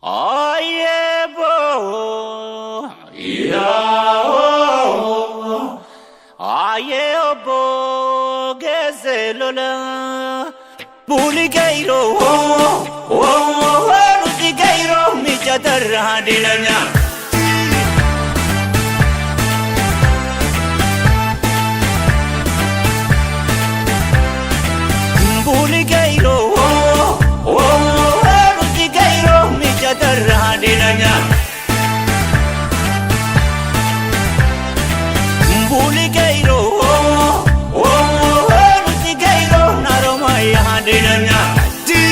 Aye bo, ya oh, aye obo gezelola, buligairo, oh oh, rudigairo, mijadarra dilanya. Buligairo, oh oh, rudigairo, mijadarra dilanya. Buligairo, oh oh, rudigairo, naromaya dilanya. Di.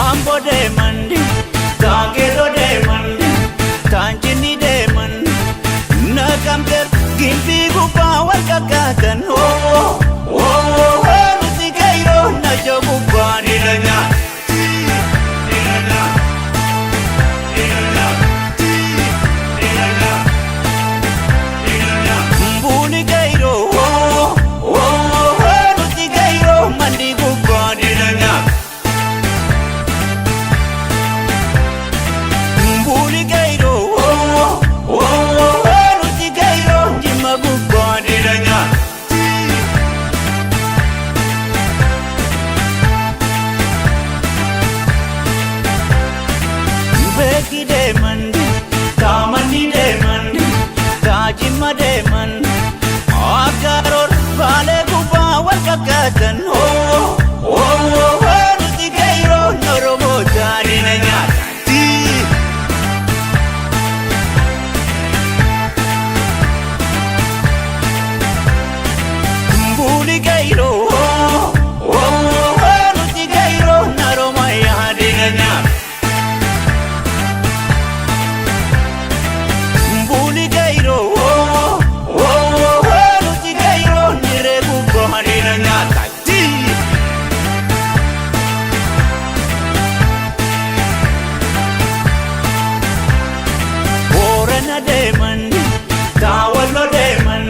Ambo deeman, Taangelo deeman, Taanjini deeman, Naqamte Gimbii gubbaa wal kakkaatan. Oh oh, nuti gayroo naja gubbaa ni nyaatti. Buli gayroo, oh oh, nuti gayroo mandi gubbaa ni nyaatti. Buli gayroo, oh oh, nuti gayroo jimma gubbaa ni nyaatti. Beeki deeman, taamanni deeman, taajimma deeman, aggaroon baalee gubbaa wal kakkaatan. Oh oh, nuti gayroo Oromoo taani na nyaatti. Buli gayroo, oh oh, nuti gayroo naroma yaadi na nyaatti. Buli gayroo, oh oh, nuti gayroo niree gubbaa ni na nyaatti. Boorana deeman, Daawwallo deeman,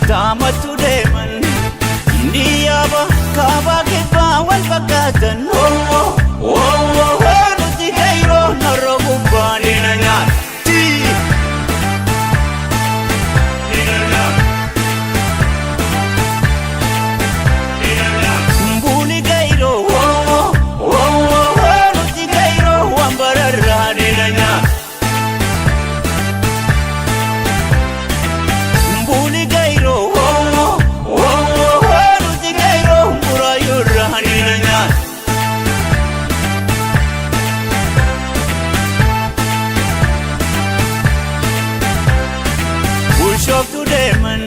Daamattu deeman, Indiyaaba kaabaa kibbaa wal fakkaatan. Oh oh, nuti gayroo narra gubbaa ni na nyaatti. Buli gayroo, oh oh, nuti gayroo waan bararraa ni na nyaatti. Buli gayroo, oh oh, nuti gayroo muraayurraa ni na nyaatti. Bulshooftuu deeman,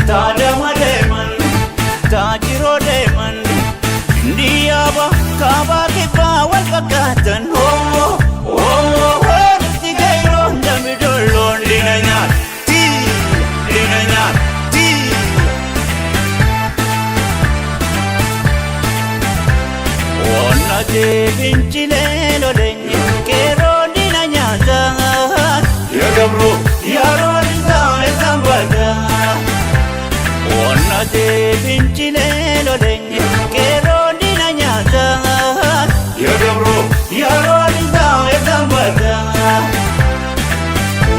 Taadama deeman, Taajiroo deeman, Indiyaaba kaabaa kibbaa wal fakkaatan. Oh oh, nuti gayroo namni dolloon ni na nyaatti. Ni na nyaatti. Onnatee fincilee loleenye qeerroo ni na nyaata. Ya Gabro, Yeroon isaa isaan bada. Onnatee fincilee loleenye qeerroo ni na nyaata. Ya Gabro, Yeroon isaa isaan bada.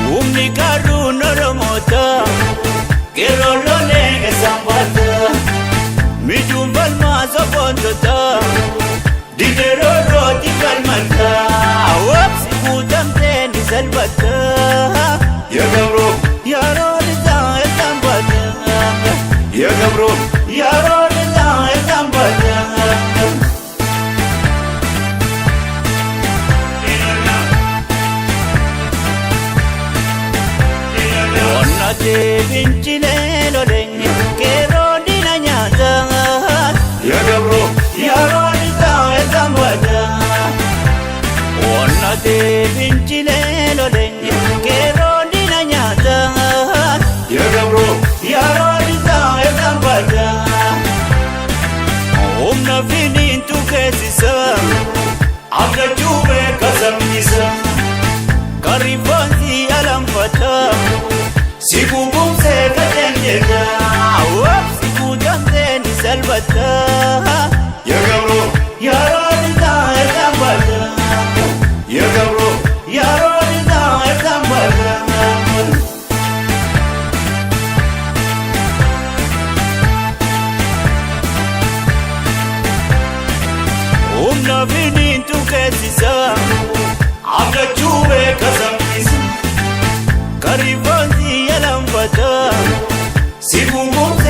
Humni qarruun Oromoota qeerroo lolee isaan bada. Mijuun falmaa sobboontota dideroo rooti falmata. Wabsi guutamtee ni salphata. Ya Gabro, Yeroon isaa isaan bada. Ya Gabro, Yeroon isaa isaan bada. Onnatee fincilee loleenye qeerroo ni na nyaata. Ya Gabro, Yeroon isaa isaan bada. Onnatee fincilee loleenye qeerroo ni na nyaata. Ya Gabro, Yeroon isaa isaan bada. Humna finiintu keessa akka cuubee kasamnisa. Karifoonsi alanfata. Si gugumsee kateenyeta. Foonsi yalanfata. Si gungun.